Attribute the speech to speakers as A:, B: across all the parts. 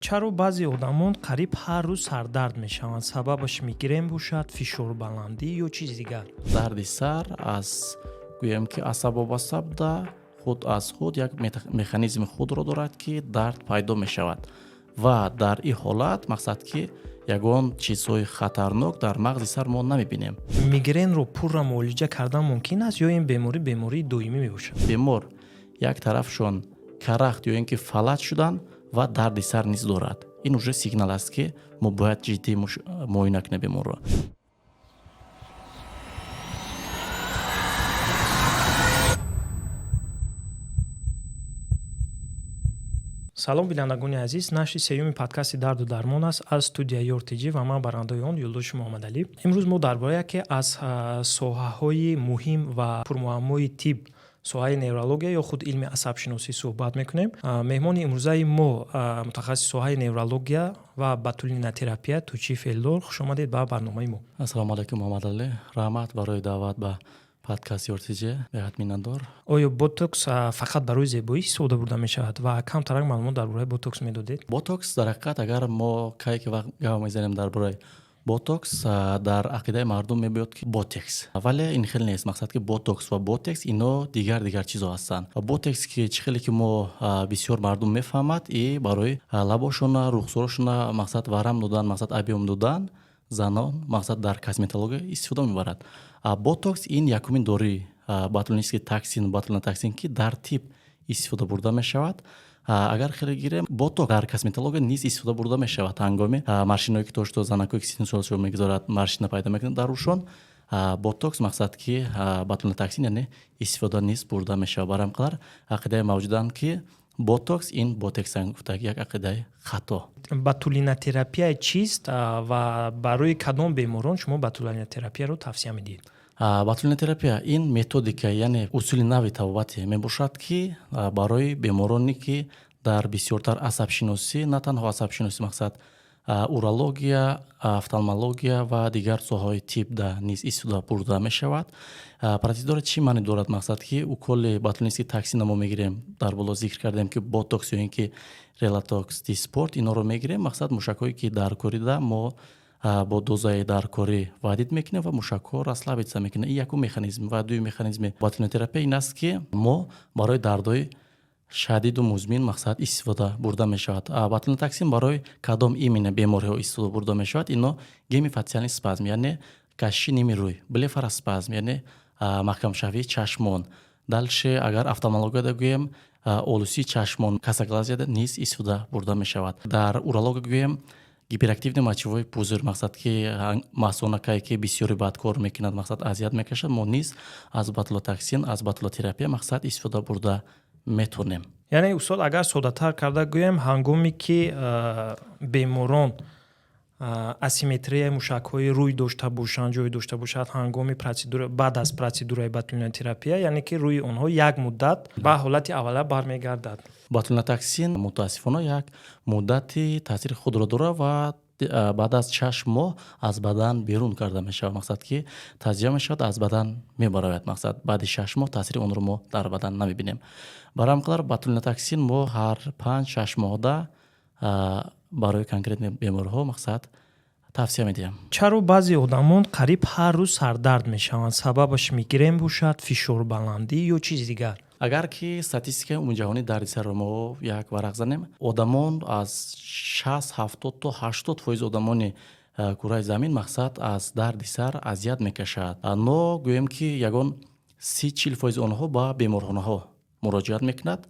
A: Чаро баъзе одамон қариб ҳар рӯз сардард мешаванд? Сабабаш мигрен бошад, фишорбаландӣ ё чизи дигар?
B: Дарди сар аз гӯем ки асаб вобаста буда, худ аз худ як механизми худро дорад, ки дард пайдо мешавад, ва дар ин ҳолат мақсад ки ягон чизҳои хатарнок дар мағзи сар мо намебинем.
A: Мигренро пурра муолиҷа кардан мумкин аст ё ин беморӣ бемории доимӣ мебошад?
B: Бемор як тарафшон карахт ё ин ки фалаҷ шудан ва дарди сар низ дорад, ин уже сигнал аст, ки мо бояд ҷиддӣ муоина кунем беморро.
A: Салом, бинандагони азиз! Нашри сеюми подкасти «Дарду дармон» аст аз студияи Ёртиҷӣ ва ман барандаи он, Юлдоши Муҳаммадалӣ. Имрӯз мо дар бораи яке аз соҳаҳои муҳим ва пурмуаммои тиб, соҳаи неврология ё худ илми асабшиносӣ суҳбат мекунем. Меҳмони имрӯзаи мо мутахассиси соҳаи неврология ва ботулинотерапия Тӯчиев Элдор. Хушомадед ба барномаи мо.
B: Ассалому алайкум, Муҳаммадалӣ, раҳмат барои даъват ба подкаст Ёртиҷе, беҳад миннатдор.
A: Оё ботокс фақат барои зебоӣ истифода бурда мешавад ва камтарак маълумот дар бораи ботокс медодед?
B: Ботокс дар ҳақиқат, агар мо кае ки вақт гап мезанем дар бораи ботокс, дар ақидаи мардум мебиёд ки ботекс, вале ин хел нест. Мақсад ки ботокс ва ботекс ино дигар дигар чизо ҳастанд. Ботекс ки чӣ хеле ки мо бисёр мардум мефаҳмад, и барои лабошона, рухсорошона мақсад варам додан, мақсад объём додан занон мақсад дар косметология истифода мебарад. Ботокс ин якумин дори ботулинический токсин, ботулинотоксин, ки дар тиб истифода бурда мешавад. Агар хеле гирем, ботокс дар косметология низ истифода бурда мешавад ҳангоми морщиное ки то что занакое ки сину солшон мегузорад, морщина пайдо мекунад дар рӯшон. Ботокс мақсад ки ботулинотоксин, яъне истифода низ бурда мешавад. Барои ҳамин қадар ақидае мавҷуданд, ки ботокс ин ботекс, гуфтаги як ақидаи хато.
A: Ботулинотерапия чист ва барои кадом беморон шумо ботулинотерапияро тавсия медиҳед?
B: Ботулинотерапия ин методика, яъне усули нави табобате мебошад, ки барои бемороне, ки дар бисёртар асабшиносӣ, на танҳо асабшиносӣ, мақсад урология, офтальмология ва дигар соҳаҳои тибда низ истифода бурда мешавад. Процедура чӣ маъне дорад? Мақсад ки уколи ботулинический токсина мо мегирем, дар боло зикр кардем, ки ботокс ё ин ки релатокс диспорт, инҳоро мегирем. Мақсад мушакҳое ки даркорида мо бо дозаи даркорӣ вадид мекунем ва мушакҳо расслабиться мекунад. Ин якум механизм. Ва дуюм механизми ботулинотерапия ин аст, ки мо барои дардҳои шадиду музмин мақсад истифода бурда мешавад. Ботулинотоксин барои кадом именно бемориҳо истифода бурда мешавад? Ино гемифациальный спазм, яъне кашиши ними рӯй, блефароспазм, яъне маҳкамшавии чашмон. Дальше агар офтальмологияда гӯем, олусии чашмон, косоглазияда низ истифода бурда мешавад. Дар урология гӯем, гиперактивный мочевой пузырь, мақсад ки масонакае ки бисёри бад кор мекунад, мақсад азият мекашад, мо низ аз ботулотоксин, аз ботулотерапия мақсад истифода бурда метавонем.
A: Яъне, устод, агар соддатар карда гӯем, ҳангоме ки беморон асимметрияи мушакҳои рӯй дошта бошанд, ҷой дошта бошад, ҳангоми процедура, баъд аз процедураи ботулинотерапия, яъне ки рӯи онҳо як муддат ба ҳолати аввала бармегардад.
B: Ботулинотоксин мутаассифона як муддати таъсири худро дорад ва баъд аз 6 моҳ аз бадан берун карда мешавад, мақсад ки таҷзия мешавад, аз бадан мебарояд. Мақсад баъди 6 моҳ таъсири онро мо дар бадан намебинем. Барои ҳамин қадар ботулинотоксин мо ҳар 5-6 моҳда барои конкретный беморҳо мақсад тавсия медиҳам.
A: Чаро баъзе одамон қариб ҳар рӯз сардард мешаванд? Сабабаш мигрен бошад, фишорбаландӣ ё чизи дигар?
B: Агар ки статистикаи умумиҷаҳонии дарди сарро мо як варақ занем, одамон аз 60, 70 то 80% одамони кураи замин мақсад аз дарди сар азият мекашад. Но гӯем ки ягон 30-40% онҳо ба беморхонаҳо муроҷиат мекунад.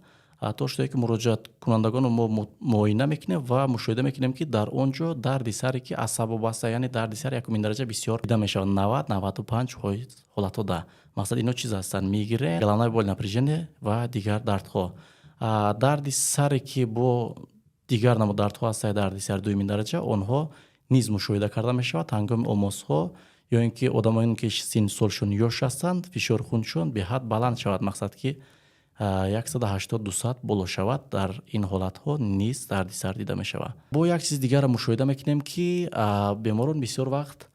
B: То шудае ки муроҷиаткунандагонро мо муоина мекунем ва мушоҳида мекунем, ки дар он ҷо дарди саре ки асабвобаста, яъне дарди сар якумин дараҷа бисёр дида мешавад, 90-95% ҳолатҳо да. Мақсад ино чиз ҳастанд: мигрен, головная боль, напряжение ва дигар дардҳо. Дарди саре ки бо дигар намуд дардҳо ҳастанд, дарди сари дуюмин дараҷа, онҳо низ мушоҳида карда мешавад ҳангоми омосҳо ё ин ки одамоне ки синну солшон ёш ҳастанд, фишори хуншон беҳад баланд шавад, мақсад ки 180, 200 боло шавад, дар ин ҳолатҳо низ дарди сар дида мешавад. Бо як чизи дигарро мушоҳида мекунем, ки беморон бисёр вақт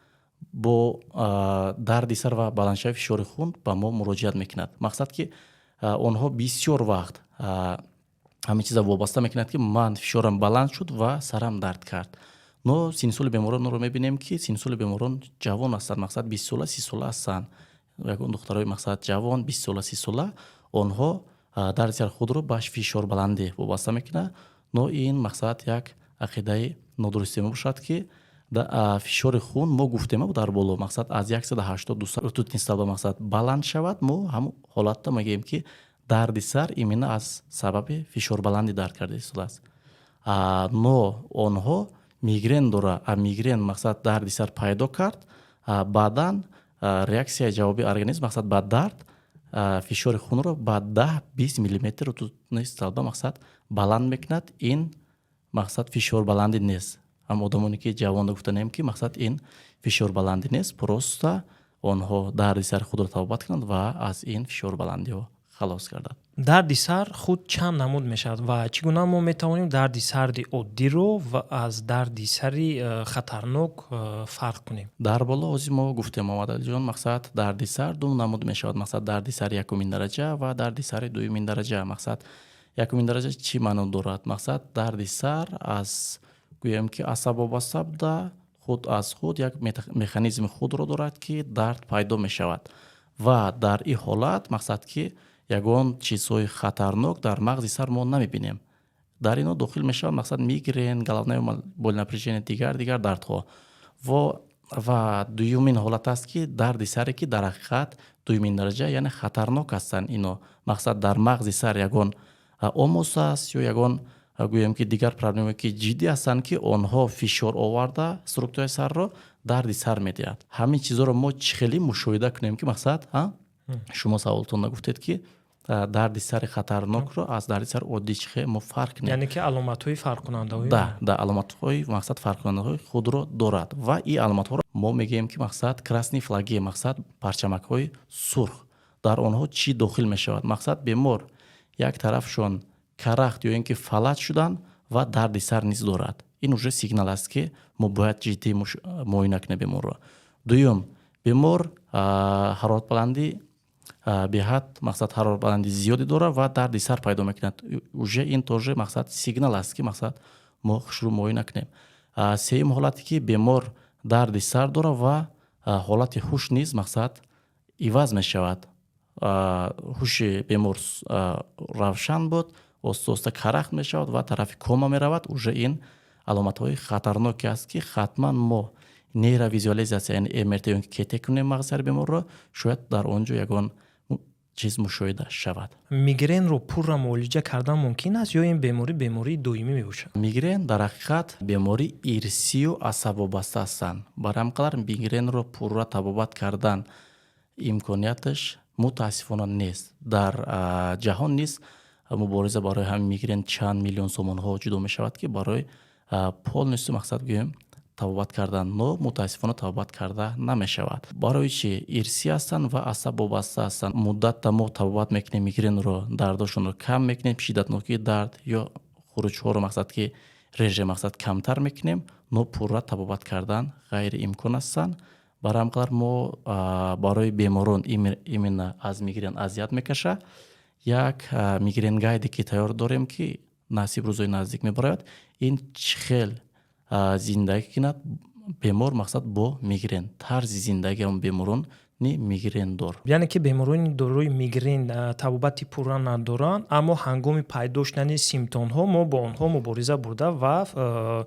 B: бо дарди сар ва баландшавии фишори хун ба мо муроҷиат мекунад. Мақсад ки онҳо бисёр вақт Ҳамин чиза вобаста мекунад, ки ман фишорам баланд шуд ва сарам дард кард. Но синну соли беморонро мебинем, ки синну соли беморон ҷавон ҳастанд, мақсад, 20 сола, 30 сола ҳастанд. Ягон духтарои, мақсад, ҷавон, 20 сола, 30 сола, онҳо дарди сари худро ба фишорбаландӣ вобаста мекунад. Но ин, мақсад, як ақидаи нодурустӣ мебошад, ки фишори хун мо гуфтем дар боло, мақсад, аз 180, 200 ртутный столба, мақсад, баланд шавад, мо ҳамон ҳолатда мегӯем, ки дарди сар именно аз сабаби фишорбаландӣ дард карда истодааст. Но онҳо мигрен дора, а мигрен, мақсад, дарди сар пайдо кард, баъдан реаксияи ҷавобии организм, мақсад, ба дард фишори хунро ба 10-20 миллиметр ртутный столба, мақсад, баланд мекунад. Ин, мақсад, фишорбаландӣ нест. Ҳам одамоне ки ҷавонро гуфтанем, ки, мақсад, ин фишорбаландӣ нест, просто онҳо дарди сари худро табобат кунанд ва аз ин фишорбаландиҳо халос гардад.
A: Дарди сар худ чанд намуд мешавад ва чӣ гуна мо метавонем дарди сари оддиро ва аз дарди сари хатарнок фарқ кунем?
B: Дар боло ҳозир мо гуфтем, Муҳаммадалиҷон, мақсад, дарди сар ду намуд мешавад, мақсад, дарди сари якумин дараҷа ва дарди сари дуюмин дараҷа. Мақсад, якумин дараҷа чӣ маъно дорад? Мақсад, дарди сар аз, гӯем ки, асаб вобаста буда, худ аз худ як механизми худро дорад, ки дард пайдо мешавад, ва дар ин ҳолат, мақсад, ки ягон чизҳои хатарнок дар мағзи сар мо намебинем. Дар ино дохил мешавад, мақсад, мигрен, головная боль напряжения, дигар дигар дардҳо. Ва дуюмин ҳолат аст, ки дарди саре, ки дар ҳақиқат дуюмин дараҷа, яъне хатарнок ҳастанд. Ино, мақсад, дар мағзи сар ягон омос аст ё ягон, гӯем ки, дигар проблемое, ки ҷиддӣ ҳастанд, ки онҳо фишор оварда структураи сарро дарди сар медиҳад. Ҳамин чизҳоро мо чӣ хеле мушоҳида кунем, ки, мақсад, шумо саволтон гуфтед, ки дарди сари хатарнокро аз дарди сари оддӣ чӣ хел мо фарқ кунем?
A: Яъне ки аломатҳои фарқкунандаҳои
B: Да, аломатҳои, мақсад, фарқкунандаҳои худро дорад ва ин аломатҳоро мо мегӯем, ки, мақсад, красные флаги, мақсад, парчамакҳои сурх. Дар онҳо чӣ дохил мешавад? Мақсад, бемор як тарафшон карахт ё ин ки фалаҷ шудан ва дарди сар низ дорад, ин уже сигнал аст, ки мо бояд ҷиддӣ муоина кунем беморро. Дуюм, бемор ҳароратбаландӣ беҳад, мақсад, ҳароратбаландӣ зиёде дорад ва дарди сар пайдо мекунад, уже ин тоже, мақсад, сигнал аст, ки, мақсад, мо хушрӯ муоина кунем. Сеюм ҳолате, ки бемор дарди сар дорад ва ҳолати ҳуш низ, мақсад, иваз мешавад, ҳуши бемор равшан буд, оста оста карахт мешавад ва тарафи кома меравад, уже ин аломатҳои хатарноке аст, ки ҳатман мо нейровизуализация, яъне МРТ ё КТ кунем мағзи сари беморро, шояд дар он ҷо ягон чиз мушоҳида шавад.
A: Мигренро пурра муолиҷа кардан мумкин аст ё ин беморӣ бемории доимӣ мебошад?
B: Мигрен дар ҳақиқат бемории ирсию асабвобаста ҳастанд. Барои ҳамин қадар мигренро пурра табобат кардан имконияташ мутаассифона нест. Дар ҷаҳон низ мубориза барои ҳамин мигрен чанд миллион сомонҳо ҷудо мешавад, ки барои полностью, мақсад, гӯем, табобат кардан, но мутаассифона табобат карда намешавад. Барои чӣ? Ирсӣ ҳастанд ва асаб вобаста ҳастанд. Муддатта мо табобат мекунем мигренро, дардошонро кам мекунем, шиддатнокии дард ё хуруҷҳоро, мақсад, ки реже, мақсад, камтар мекунем, но пурра табобат кардан ғайриимкон ҳастанд. Барои ҳамин қадар мо барои беморон, именно аз мигрен азият мекаша, як мигрен гайде ки тайёр дорем, ки насиб рӯзои наздик мебарояд. Ин чӣ хел зиндагӣ кунад бемор, мақсад, бо мигрен, тарзи зиндагии он беморони мигрендор.
A: Яъне ки беморони дорои мигрен табобати пурра надоранд, аммо ҳангоми пайдо шудани симптомҳо мо бо онҳо мубориза бурда ва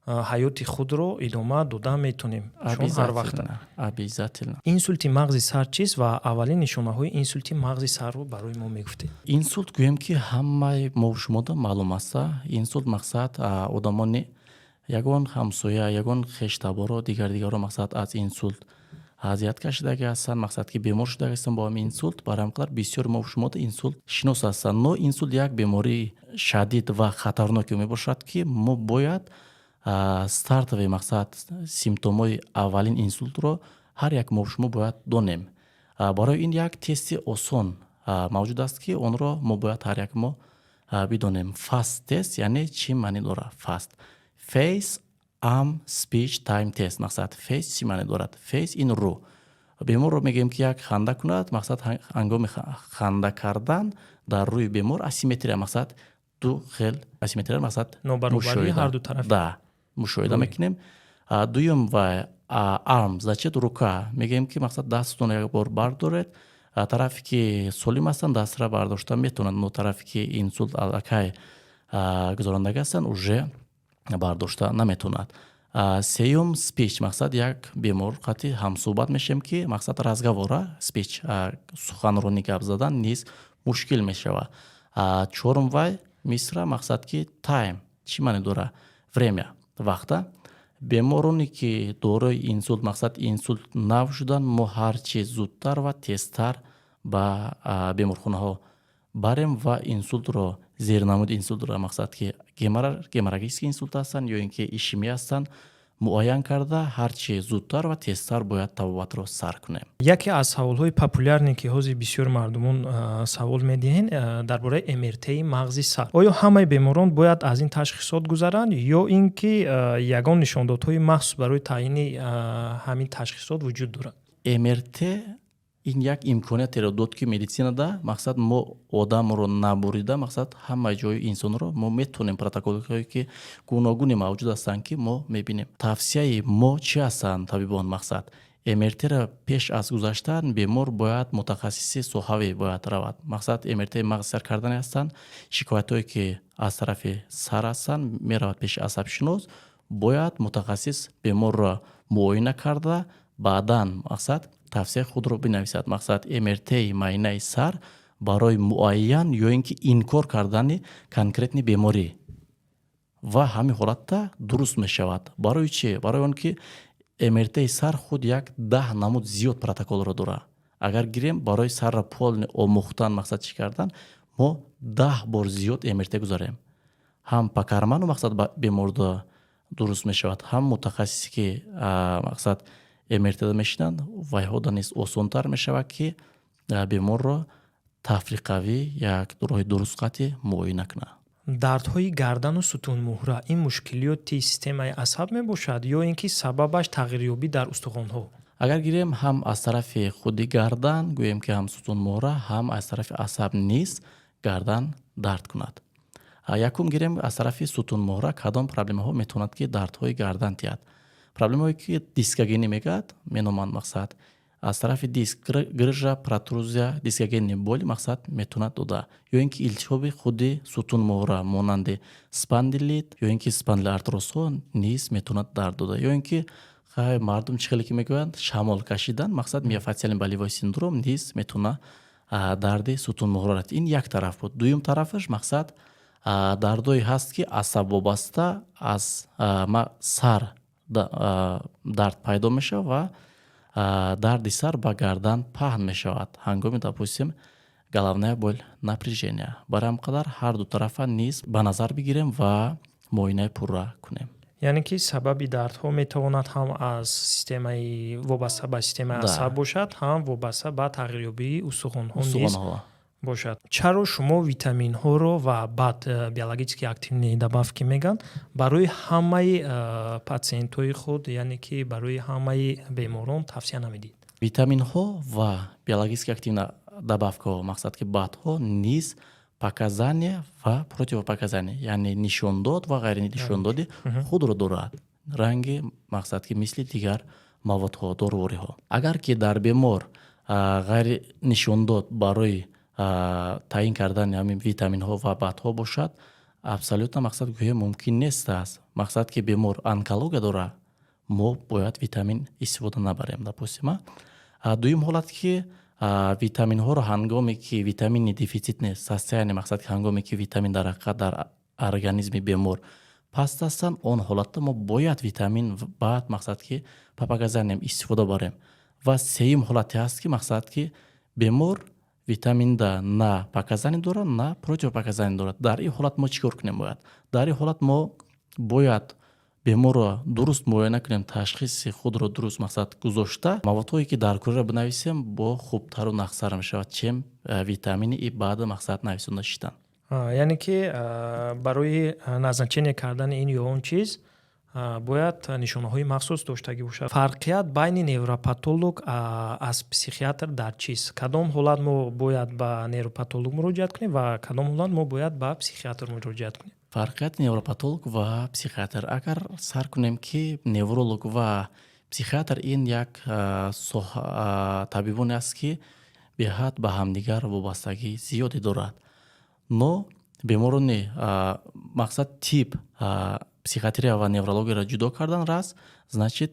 A: ҳаёти худро идома дода метонем, чун ҳар вақт.
B: Обязательно.
A: Инсулти мағзи сар чист ва аввалин нишонаҳои инсулти мағзи сарро барои мо мегуфтед?
B: Инсулт, гӯем ки, ҳамаи мо шумода маълум аста. Инсулт, мақсад, одамони ягон ҳамсоя, ягон хештаборо, дигар дигарро, мақсад, аз инсулт азият кашидаги ҳастанд, мақсад, ки бемор шудаги ҳастанд бо ҳамин инсулт. Барои ҳамин қадар бисёр мо шумода инсулт шинос ҳастанд. Но инсулт як бемории шадид ва хатарноке мебошад, ки мо бояд стартовый, мақсад, симптомҳои аввалин инсултро ҳар як мо шумо бояд донем. Барои ин як тести осон мавҷуд аст, ки онро мо бояд ҳар як мо бидонем. FAST тест, яъне чӣ маъне дорад FAST? Face, Arm, Speech, Time тест. Мақсад, face чӣ маъне дорад? Face ин рӯ. Беморро мегӯем, ки як ханда кунад. Мақсад, ҳангоми ханда кардан дар рӯи бемор асимметрия, мақсад, Ду хел асимметрия, мақсад.
A: Нобаробарии ҳарду тараф.
B: Да, мушоҳида мекунем. Дуюм ва arm, значит, рука мегӯем, ки мақсад, дастатон як бор бардоред. Тарафе ки солим ҳастанд, дастра бардошта метавонанд, но тарафе ки инсулт аллакай гузарондагӣ ҳастанд, уже бардошта наметавонад. Сеюм, speech, мақсад, як бемор қати ҳамсӯҳбат мешавем, ки мақсад, разговора, speech, суханронӣ, гап задан низ мушкил мешавад. Чорум вай мисра, мақсад, ки time чӣ маъне дорад? Время, вақта. Бемороне ки дорои инсулт, мақсад, инсулт нав шудан, мо ҳарчи зудтар ва тезтар ба беморхонаҳо барем ва инсултро, зернамуди инсултро, мақсад, ки геморрагический инсулт ҳастанд ё ин ки ишемия ҳастанд, муайян карда, ҳарчи зудтар ва тезтар бояд табобатро сар кунем.
A: Яке аз саволҳои популярный, ки ҳозир бисёр мардумон савол медиҳен, дар бораи МРТи мағзи сар. Оё ҳамаи беморон бояд аз ин ташхисот гузаранд ё ин ки ягон нишондодҳои махсус барои таъйини ҳамин ташхисот вуҷуд дорад?
B: МРТ ин як имкониятеро дод, ки медицинада, мақсад, мо одамро набурида, мақсад, ҳама ҷои инсонро мо метавонем, протоколҳое ки гуногуне мавҷуд ҳастанд, ки мо мебинем. Тавсияи мо чӣ ҳастанд, табибон? Мақсад, МРТро пеш аз гузаштан бемор бояд мутахассиси соҳавӣ бояд равад. Мақсад, МРТ мағзи сар кардане ҳастанд, шикоятҳое ки аз тарафи сар ҳастанд, меравад пеши асабшинос. Бояд мутахассис беморро муоина карда, баъдан, мақсад, тавсияи худро бинависад. Мақсад, МРТи майнаи сар барои муайян ё ин ки инкор кардани конкретный беморӣ ва ҳамин ҳолатда дуруст мешавад. Барои чӣ? Барои он ки МРТи сар худ як 10 намуд зиёд протоколро дорад. Агар гирем, барои сарро полный омӯхтан, мақсад, чӣ кардан, мо 10 бор зиёд МРТ гузарем. Ҳам по карману, мақсад, беморда дуруст мешавад, ҳам мутахассисе ки, мақсад, МРТда мешинанд, вайҳода низ осонтар мешавад, ки беморро тафриқавӣ як роҳи дуруст қатъи муоина кунад.
A: Дардҳои гардану сутунмуҳра — ин мушкилиёти системаи асаб мебошад ё ин ки сабабаш тағйирёбӣ дар устухонҳо?
B: Агар гирем, ҳам аз тарафи худи гардан, гӯем ки ҳам сутунмуҳра, ҳам аз тарафи асаб низ гардан дард кунад. Якум гирем, аз тарафи сутунмуҳра кадом проблемаҳо метавонад ки дардҳои гардан диҳад? Проблемаҳое ки дискогенӣ мегӯяд, меноманд, мақсад, аз тарафи диск, грыжа, протрузия, дискогенный боль, мақсад, метавонад дода, ё ин ки илтиҳоби худи сутунмуҳра, монанди спондилит ё ин ки спондилоартрозҳо низ метавонад дард дода, ё ин ки, хай, мардум чӣ хеле ки мегӯянд, шамол кашидан, мақсад, миофасциальный болевой синдром низ метавонад дарди сутунмуҳраро. Ин як тараф буд. Дуюм тарафаш, мақсад, дардое ҳаст, ки асабвобаста аз сар дард пайдо мешавад ва дарди сар ба гардан паҳн мешавад ҳангоми, допустим, головная боль, напряжения. Барои ҳам қадар ҳар ду тарафа низ ба назар бигирем ва муоинаи пурра кунем.
A: Яъне ки сабаби дардҳо метавонад ҳам аз системаи вобаста ба системаи асаб бошад, ҳам вобаста ба тағйирёбии устухонҳо низ бошад. Чаро шумо витаминҳоро ва баъд биологически активные добавки мегӯянд, барои ҳамаи патсиентҳои худ, яъне ки барои ҳамаи беморон тавсия намедиҳед?
B: Витаминҳо ва биологически активные добавкаҳо, мақсад, ки БАДҳо низ показания ва противопоказания, яъне нишондод ва ғайринишондоди худро дорад, ранги, мақсад, ки мисли дигар маводҳо, дорувориҳо. Агар ки дар бемор ғайринишондод барои таъин кардани ҳамин витаминҳо ва БАДҳо бошад, абсолютно, мақсад, гӯё мумкин нест аст. Мақсад, ки бемор онкология дорад, мо бояд витамин истифода набарем, допустим. Дуюм ҳолат, ки витаминҳоро ҳангоме ки витамини дефицитный состояние, мақсад, ки ҳангоме ки витамин дар ҳақиқат дар организми бемор паст ҳастанд, он ҳолатда мо бояд витамин баъд, мақсад, ки по показаниям истифода барем. Ва сеюм ҳолате ҳаст, ки, мақсад, ки бемор витаминда на показание дорад, на противопоказание дорад. Дар ин ҳолат мо чӣ кор кунем бояд? Дар ин ҳолат мо бояд беморро дуруст муоина кунем, ташхиси худро дуруст, мақсад, гузошта, маводҳое ки дар кӯраро бинависем, бо хубтару нақстар мешавад, чем витамини и баъда, мақсад, нависонда шидан.
A: Яъне ки барои назначение кардани ин ё он чиз Бояд нишонаҳои махсус доштагӣ бошад. Фарқият байни невропатолог аз психиатр дар чист? Кадом ҳолат мо бояд ба невропатолог муроҷиат кунем ва кадом ҳолат мо бояд ба психиатр муроҷиат кунем?
B: Фарқияти невропатолог ва психиатр, агар сар кунем, ки невролог ва психиатр ин як табибоне аст, ки беҳад ба ҳамдигар вобастагӣ зиёде дорад. Но беморони, мақсад, тип психиатрия ва неврологияро ҷудо кардан раст, значит,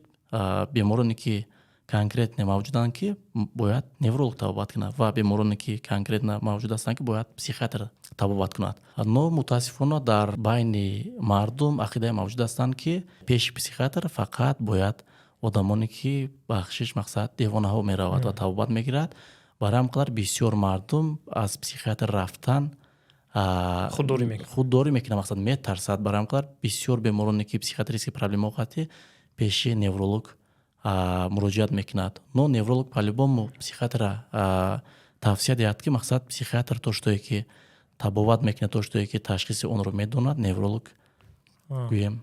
B: бемороне ки конкретно мавҷуданд, ки бояд невролог табобат кунад, ва бемороне ки конкретно мавҷуд ҳастанд, ки бояд психиатр табобат кунад. Но мутаассифона дар байни мардум ақидае мавҷуд ҳастанд, ки пеши психиатр фақат бояд одамоне ки, бахшиш, мақсад, девонаҳо меравад ва табобат мегирад. Барои ҳам қадар бисёр мардум аз психиатр рафтан худдорӣ мекунад, мақсад, метарсад. Барои ҳам қадар бисёр бемороне ки психиатрический проблемаҳо қатӣ пеши невролог муроҷиат мекунад. Но невролог по-любому психиатра тавсия диҳад, ки, мақсад, психиатр то что ки табобат мекунад, то что ки ташхиси онро медонад, невролог, гӯем,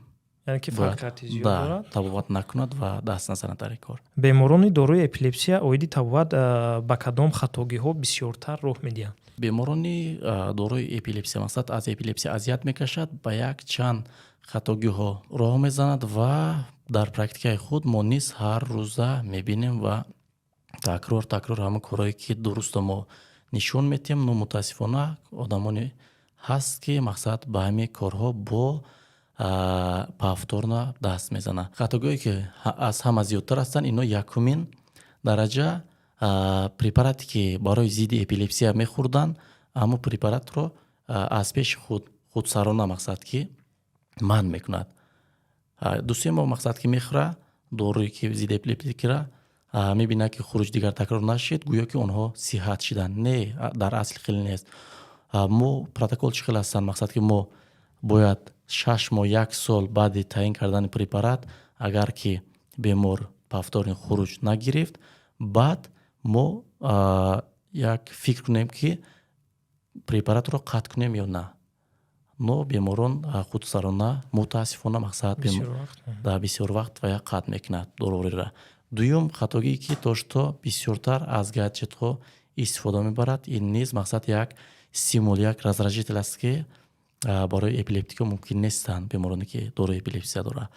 B: табобат накунад ва даст назанад дар ин кор.
A: Беморони дорои эпилепсия оиди табобат ба кадом хатогиҳо бисёртар роҳ медиҳанд?
B: Беморони дорои эпилепсия, мақсад, аз эпилепсия азият мекашад, ба як чанд хатогиҳо роҳ мезанад ва дар практикаи худ мо низ ҳар рӯза мебинем ва такрор такрор ҳамон корҳое ки дурусто мо нишон медиҳем. Но мутаассифона одамоне ҳаст, ки, мақсад, ба ҳамин корҳо бо повторно даст мезанад. Хатогиҳое ки аз ҳама зиёдтар ҳастанд, ино: якумин дараҷа, препарате ки барои зидди эпилепсия мехӯрданд, ҳамон препаратро аз пеши худ худсарона, мақсад, ки манъ мекунад. 2-3 моҳ, мақсад, ки мехӯра доруе ки зидди эпилептикира, мебинад, ки хуруҷ дигар такрор нашид, гӯё ки онҳо сиҳат шиданд. Не, дар асл хеле нест. Мо протокол чӣ хел ҳастанд? Мақсад, ки мо бояд 6 моҳ, як сол баъди таъин кардани препарат, агар ки бемор повторный хуруҷ нагирифт, баъд мо як фикр кунем, ки препаратро қатъ кунем ё на. Но беморон худсарона, мутаассифона, мақсад, дар бисёр вақт ва як қатъ мекунад дорувориро. Дуюм хатогие ки то что бисёртар аз гаджетҳо истифода мебарад, ин низ, мақсад, як стимул, як раздражитель аст, ки барои эпилептикҳо мумкин нестанд, бемороне ки дорои эпилепсия дорад.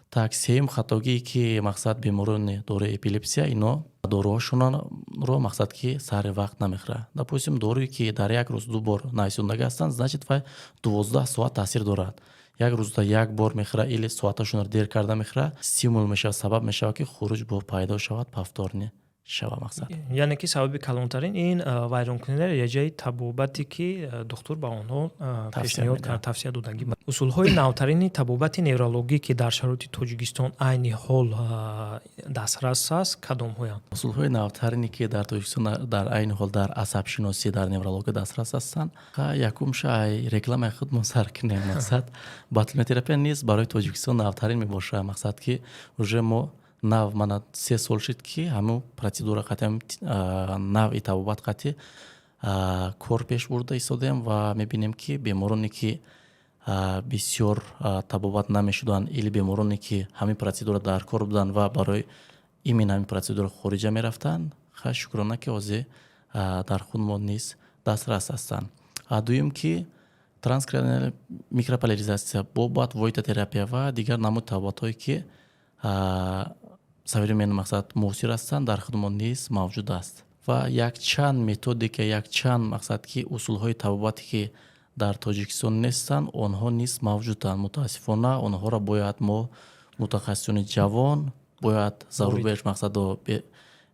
B: Так, сеюм хатогие ки, мақсад, беморони дорои эпилепсия, ино доруҳошонро, мақсад, ки сари вақт намехӯрад. Допустим, доруе ки дар як рӯз ду бор нависондагӣ ҳастанд, значит, вай 12 соат таъсир дорад. Як рӯзда як бор мехӯрад или соаташонро дер карда мехӯрад, стимул мешавад, сабаб мешавад, ки хуруҷ бо пайдо шавад, повторный шава, мақсад.
A: Яъне ки сабаби калонтарин ин вайронкунии реҷаи табобате, ки духтур ба онҳо пешниҳод кард, тавсия додагӣ. Усулҳои навтарини табобати неврологӣ, ки дар шароити Тоҷикистон айни ҳол дастрас аст, кадомҳоянд?
B: Усулҳои навтарине, ки дар Тоҷикистон дар айни ҳол дар асабшиносӣ, дар неврология дастрас ҳастанд, якумша ай рекламаи худмон сар кунем. Мақсад, ботулинотерапия низ барои Тоҷикистон навтарин мебошад. Мақсад, ки уже мо нав, мана, 3 сол шуд, ки ҳамун процедура қатъи, навъи табобат қатъи кор пеш бурда истодаем ва мебинем, ки бемороне ки бисёр табобат намешуданд или бемороне ки ҳамин процедура дар кор буданд ва барои именно ҳамин процедура хориҷа мерафтанд, ха, шукрона, ки ҳозир дар худмон низ дастрас ҳастанд. Дуюм, ки транскраниальная микрополяризация, бобат вольтотерапия ва дигар намуди табобатҳое, ки современный, мақсад, муосир ҳастанд, дар худмон низ мавҷуд аст. Ва якчанд методика, якчанд, мақсад, ки усулҳои табобате, ки дар Тоҷикистон нестанд, онҳо низ мавҷуданд. Мутаассифона, онҳоро бояд мо, мутахассисони ҷавон, бояд зарубеж, мақсадо,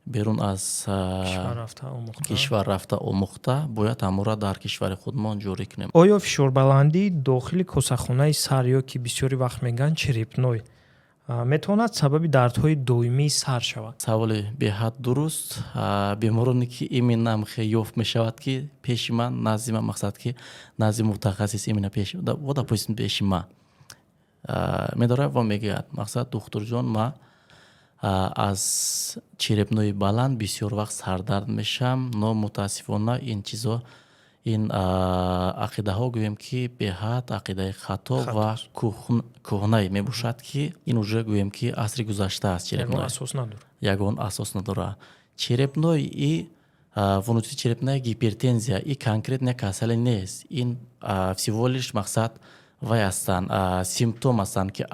B: берун аз кишвар рафта омӯхта, бояд ҳамонро дар кишвари худмон ҷорӣ кунем.
A: Оё фишорбаландии дохили косахонаи сар ё ки бисёри вақт мегӯянд черепной метавонад сабаби дардҳои доимии сар шавад?
B: Саволи беҳад дуруст. Бемороне ки именно хе ёфт мешавад, ки пеши ман, назди ман, мақсад, ки назди мутахассис, именно пеш, вот, допустим, пеши ман медорад ва мегӯяд: «Мақсад, духтурҷон, ма аз черепной баланд бисёр вақт сардард мешавам». Но мутаассифона ин чизо Ин ақидаҳо, гӯем ки, беҳад ақидаи хато ва кӯҳнае мебошад, ки ин уже, гӯем ки, асри гузашта аст. Ягон асос надорад. Черепной и внутричерепная гипертензия и конкретная касале нест. Ин всего лишь, мақсад, вай ҳастанд, симптом ҳастанд, ки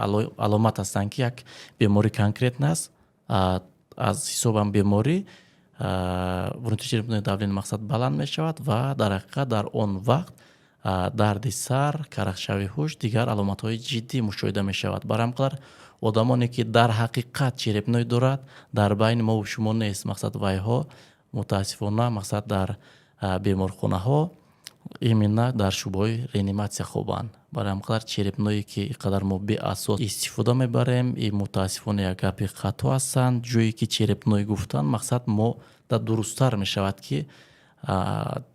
B: аломат ҳастанд, ки як беморӣ конкретно аст. Аз ҳисобам беморӣ внутричерепное давление, мақсад, баланд мешавад ва дар ҳақиқат дар он вақт дарди сар, карахшавии ҳуш, дигар аломатҳои ҷиддӣ мушоҳида мешавад. Бар ҳамин қадар одамоне, ки дар ҳақиқат черепной дорад, дар байни мову шумо нест. Мақсад, вайҳо мутаассифона, мақсад, дар беморхонаҳо, именно дар шӯъбаҳои реаниматсия хобанд. Барои ҳамин қадар черепное, ки ин қадар мо беасос истифода мебарем, и мутаассифона як гапи хато ҳастанд. Ҷое ки черепной гуфтан, мақсад, мо да дурусттар мешавад, ки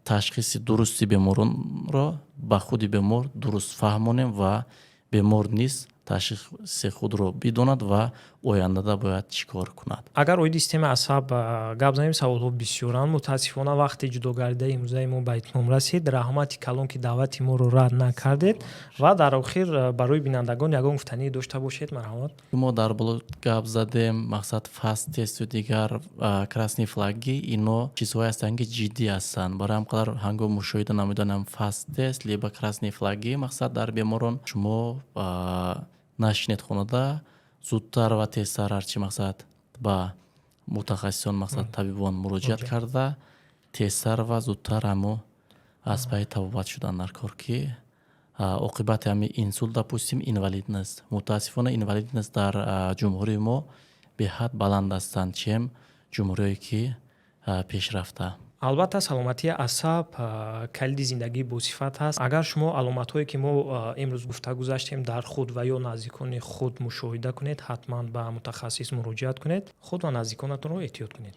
B: ташхиси дурусти беморонро ба худи бемор дуруст фаҳмонем ва бемор низ ташхиси худро бидонад ва ояндада бояд чӣ кор кунад.
A: Агар оиди системаи асаб гап занем, саволҳо бисёранд. Мутаассифона, вақти ҷудогардидаи имрӯзаи мо ба итмом расид. Раҳмати калон, ки даъвати моро рад накардед. Ва дар охир барои бинандагон ягон гуфтанӣ дошта бошед, марҳамат.
B: Мо дар боло гап задем, мақсад, FAST тесту дигар красные флаги. Ино чизҳое ҳастанд, ки ҷиддӣ ҳастанд. Барои ҳам қадар ҳангоми мушоҳида намудани FAST тест либо красные флаги, мақсад, дар беморон, шумо нашинед хонада, зудтар ва тезтар ҳарчи, мақсад, ба мутахассисон, мақсад, табибон муроҷиат карда, тезтар ва зудтар ҳамо аз пайи табобат шудан дар кор, ки оқибати ҳами инсулт, допустим, инвалидность. Мутаассифона, инвалидность дар ҷумҳурии мо беҳад баланд ҳастанд, чем ҷумҳуриҳое ки пешрафта.
A: Албатта, саломатии асаб калиди зиндагии босифат аст. Агар шумо аломатҳое, ки мо имрӯз гуфта гузаштем, дар худ ва ё наздикони худ мушоҳида кунед, ҳатман ба мутахассис муроҷиат кунед. Худ ва наздиконатонро эҳтиёт кунед.